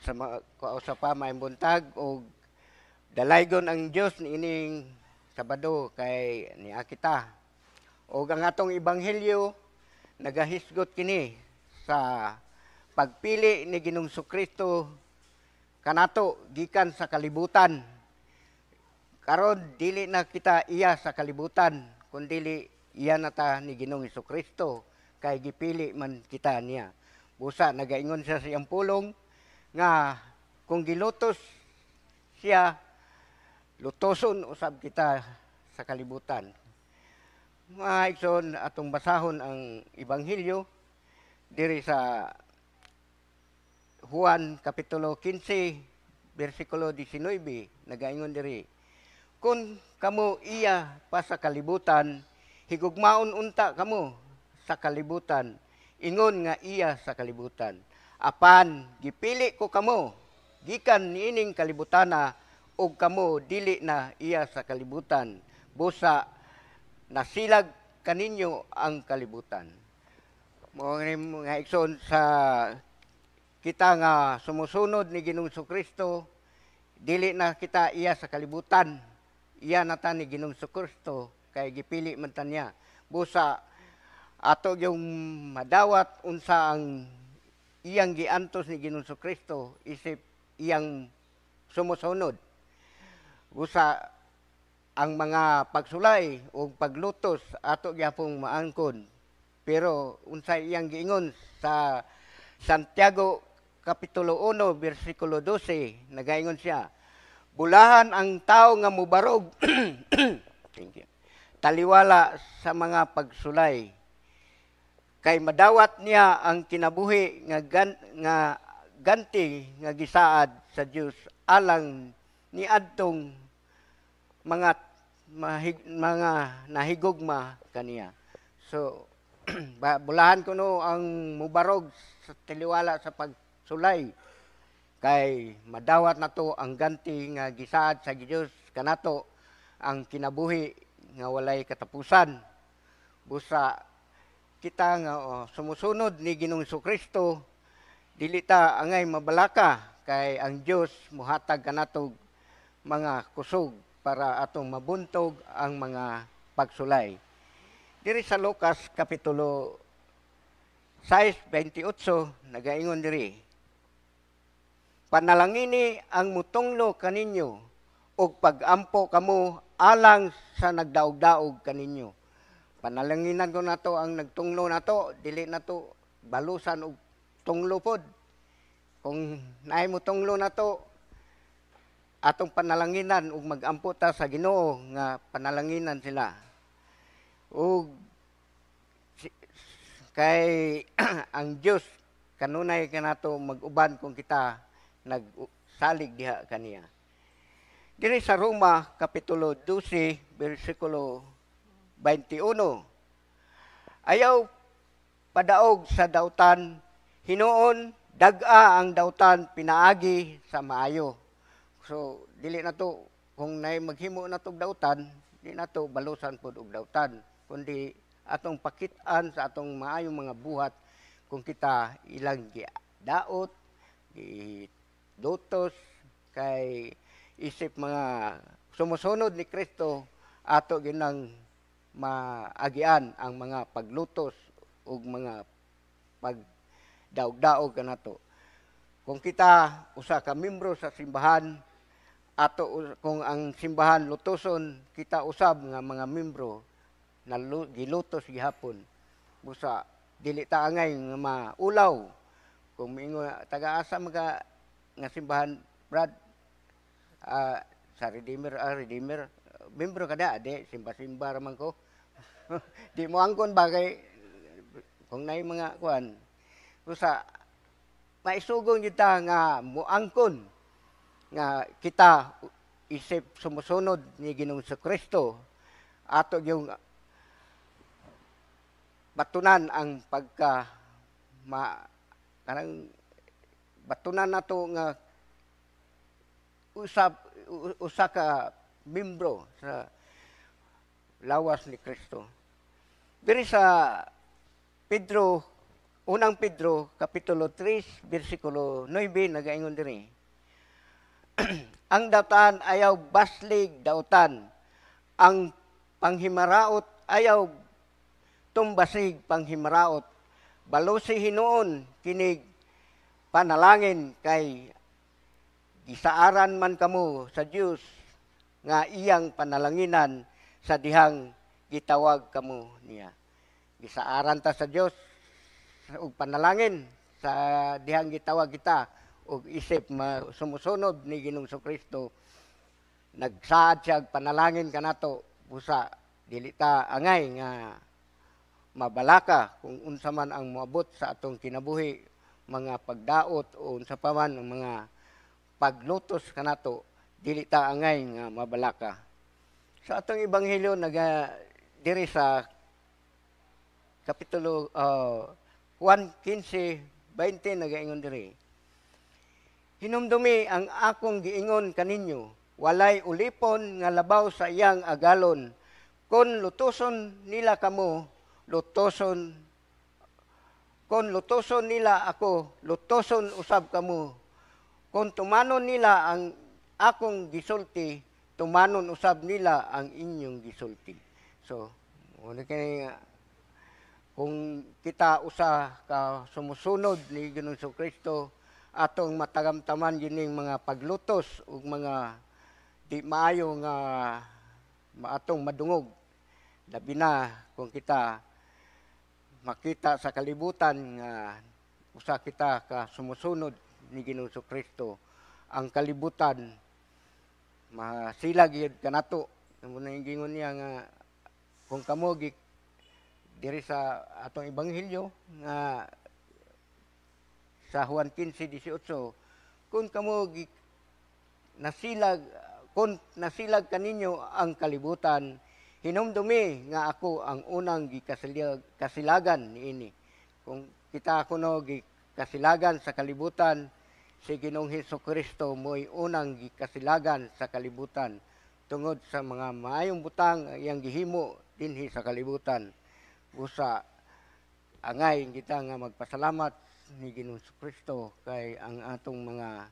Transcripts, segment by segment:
Sa mga kausa pa, maayong buntag ug dalaygon ang Dios niining Sabado kay niya kita. Ug ang atong ebanghelyo nagahisgot kini sa pagpili ni Ginoong Kristo kanato gikan sa kalibutan. Karon dili na kita iya sa kalibutan, kundili iya na ta ni Ginoong Kristo kay gipili man kita niya. Busa nagaingon siya sa iyang pulong nga kung gilutos siya, lutoson usab kita sa kalibutan. Mga igsoon, atong basahon ang ebanghelyo diri sa Juan kapitulo 15 bersikulo 19. Nagaingon diri, "Kung kamo iya pa sa kalibutan, higugmaon unta kamo sa kalibutan ingon nga iya sa kalibutan. Apan gipili ko kamo gikan niining kalibutana ug kamo dili na iya sa kalibutan. Busa nasilag kaninyo ang kalibutan." Mao ni, mga igsoon, sa kita nga sumusunod ni Ginoong Kristo, dili na kita iya sa kalibutan. Iya na ta ni Ginoong Kristo kay gipili man ta niya. Busa ato yung madawat unsa ang iyang giantos ni Ginoong Kristo isip iyang sumusunod. Busa ang mga pagsulay o paglutos ato gyapong maangkon. Pero unsay iyang giingon sa Santiago kapitulo 1 bersikulo 12, nagaingon siya, "Bulahan ang tao nga mubarog," thank you, "taliwala sa mga pagsulay, kay madawat niya ang kinabuhi nga ganti nga gisaad sa Dios alang niadtong mga nahigugma kaniya." So bulahan kuno ang mubarog sa taliwala sa pagsulay kay madawat nato ang ganti nga gisaad sa Dios kanato, ang kinabuhi nga walay katapusan. Busa kita nga, oh, sumusunod ni Ginoong Kristo, dili ta angay mabalaka kay ang Dios muhatag kanato mga kusog para atong mabuntog ang mga pagsulay. Diri sa Lucas kapitulo 6:28, nagaingon diri, "Panalangini ang mutunglo kaninyo ug pagampo kamo alang sa nagdaog-daog kaninyo." Panalanginan ko nato ang nagtunglo nato, dili nato balusan og tunglo pod. Kung naay mo tunglo nato, atong panalanginan ug magampo ta sa Ginoo nga panalanginan sila. Ug kay ang Dios kanunay kanato mag-uban kung kita nagsalig diha kaniya. Diri sa Roma kapitulo 12 bersikulo 21. "Ayaw padaog sa dautan, hinuon dag-a ang dautan pinaagi sa maayo." So dili na to, kung nay maghimo na tog dautan, di na to balusan pod og dautan, kundi atong pakit-an sa atong maayong mga buhat kung kita ilang gidaot, gilutos, kay isip mga sumusunod ni Kristo, ato ginang maagian ang mga paglutos ug mga pagdaog-daog kanato. Kung kita usa ka membro sa simbahan, ato kung ang simbahan lutoson, kita usab nga mga membro na gilutos gihapon. Busa dili ta angay nga maulaw. Kung miingon, "Taga-asa mga nga simbahan, Brad?" "Sa Redeemer." "Ah, Redeemer. Membro ka da?" "Di, simba-simba raman ko." Di mo angkon ba kay kung naay mga kuan. Busa maisugong kita nga muangkon nga kita isip sumusunod ni Ginoong Kristo, ato yung batunan ang pagka ma kanang batunan nato nga usab usa ka membro sa lawas ni Kristo. Diri sa Pedro Unang Pedro kapitulo 3 bersikulo 9 nagaingon diri, "Ang dautan ayaw baslig dautan, ang panghimaraot ayaw tumbasig panghimaraot. Balusi hinuon kinig panalangin kay gisaaran man kamo sa Dios nga iyang panalanginan sa dihang gitawag kamo niya." Gisaaran ta sa Dios og panalangin sa dihang gitawag kita og isip sumusunod ni Ginoong Kristo. Nagsaad siya og panalangin kanato, busa dili ta angay nga mabalaka kung unsa man ang moabot sa atong kinabuhi, mga pagdaot o unsa pa man ang mga paglutos kanato, dili ta angay nga mabalaka. Sa atong ebanghelyo, naga diri sa kapitulo Juan 15:20 nagaingon diri, "Hinumdumi ang akong giingon kaninyo, walay ulipon nga labaw sa iyang agalon. Kung lutuson nila kamo, lutuson, kung lutuson nila ako, lutuson usab kamo. Kung tumanon nila ang akong gisulti, tumanon usab nila ang inyong gisulti." So, mao kini nga kung kita usa ka sumusunod ni Ginoong Kristo, atong matagamtaman gining mga paglutos ug mga di maayo nga maatong madungog, labi na kung kita makita sa kalibutan nga usa kita ka sumusunod ni Ginoong Kristo, ang kalibutan masilag gyud kanato. Mao na yung gingon niya nga kung kamo gi diri sa atong ebanghelyo nga sa Juan 15:18, kung kamo gi nasilag, kung nasilag kaninyo ang kalibutan, hinumdumi nga ako ang unang gikasilag kasilagan niini. Kung kita kuno gikasilagan sa kalibutan, si Ginoong Hesus Kristo mo'y unang gikasilagan sa kalibutan tungod sa mga maayong butang ang iyang gihimo dinhi sa kalibutan. Busa angay kita nga magpasalamat ni Ginoong Kristo kay ang atong mga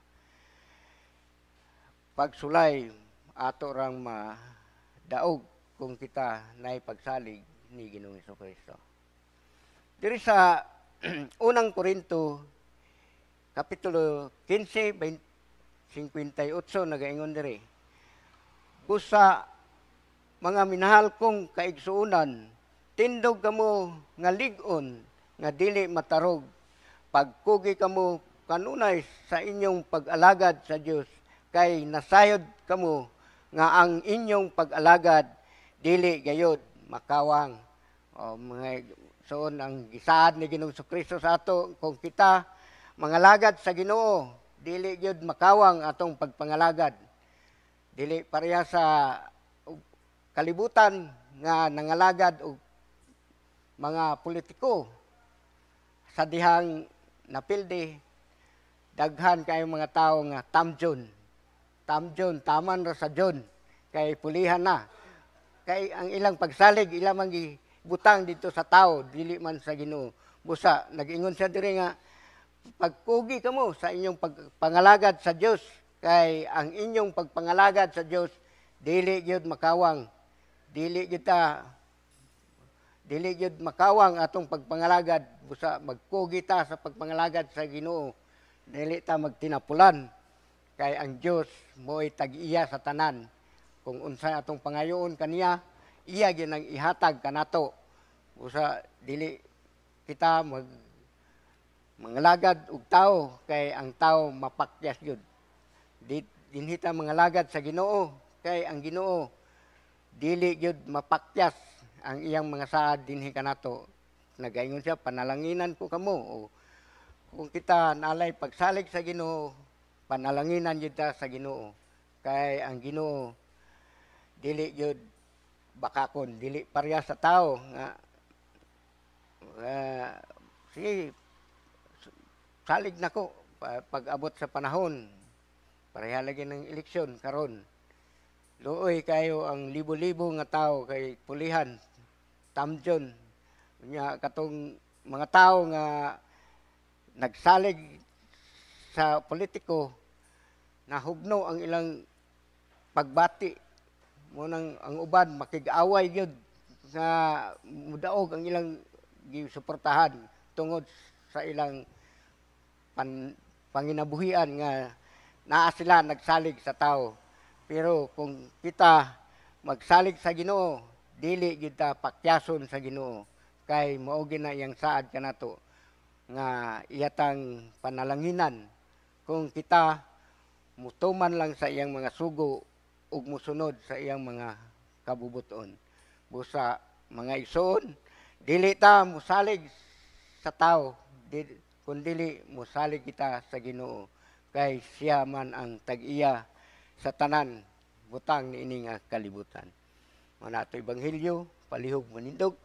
pagsulay ato rang madaog kung kita naay pagsalig ni Ginoong Kristo. Diri sa Unang Korinto kapitulo 15 58 nagaingon diri, "Busa mga minahal kong kaigsuonan, tindog kamo nga lig-on nga dili matarog. Pagkugi kamo kanunay sa inyong pag-alagad sa Dios kay nasayod kamo nga ang inyong pag-alagad dili gayod makawang." O, mga soon, ang gisaad ni Ginoong Kristo sa ato, kung kita mangalagad sa Ginoo, dili gyud makawang atong pagpangalagad. Dili pareha sa kalibutan nga nangalagad og mga politiko sa dihang napildi, daghan kayo mga tao nga tamjon tamjon, taman ra sa John kay pulihan na, kay ang ilang pagsalig ilang man gibutang dito sa tao, dili man sa Ginoo. Busa nag-ingon siya diri nga pagkugi kamo sa inyong pagpangalagad sa Dios kay ang inyong pagpangalagad sa Dios dili gyud makawang. Dili gyud makawang atong pagpangalagad. Busa magkugi ta sa pagpangalagad sa Ginoo, dili ta magtinapulan kay ang Dios mo'y tag-iya sa tanan. Kung unsay atong pangayoon kaniya, iya gyud ang ihatag kanato. Busa dili kita mag mangalagad og tao kay ang tao mapakyas gyud. Di dinhi ta mangalagad sa Ginoo kay ang Ginoo dili gyud mapakyas ang iyang mga saad dinhi kanato. Nagaingon siya, "Panalanginan ko kamo." O, kung kita nalay pagsalig sa Ginoo, panalanginan gyud ta sa Ginoo kay ang Ginoo dili gyud bakakon, dili pareha sa tao nga sige, salig nako pag abot sa panahon. Pareha lagi ng eleksyon karon, luoy kayo ang libo-libo nga tao kay pulihan, tamjon. Nya katong mga tao nga nagsalig sa politiko, nahugno ang ilang pagbati mo nang ang uban makig-away gyud nga mudaog ang ilang gisuportahan tungod sa ilang panginabuhian nga naa sila nagsalig sa tao. Pero kung kita magsalig sa Ginoo, dili gyud ta pakyason sa Ginoo, kay mao gyud na iyang saad kanato nga iyatang panalanginan kung kita mutuman lang sa iyang mga sugo ug musunod sa iyang mga kabubuton. Busa, mga igsoon, dili ta musalig sa tao, kun dili musalig kita sa Ginoo, kay siya man ang tag-iya sa tanan butang niini nga kalibutan. Mao na ato ebanghelyo, palihog manindog.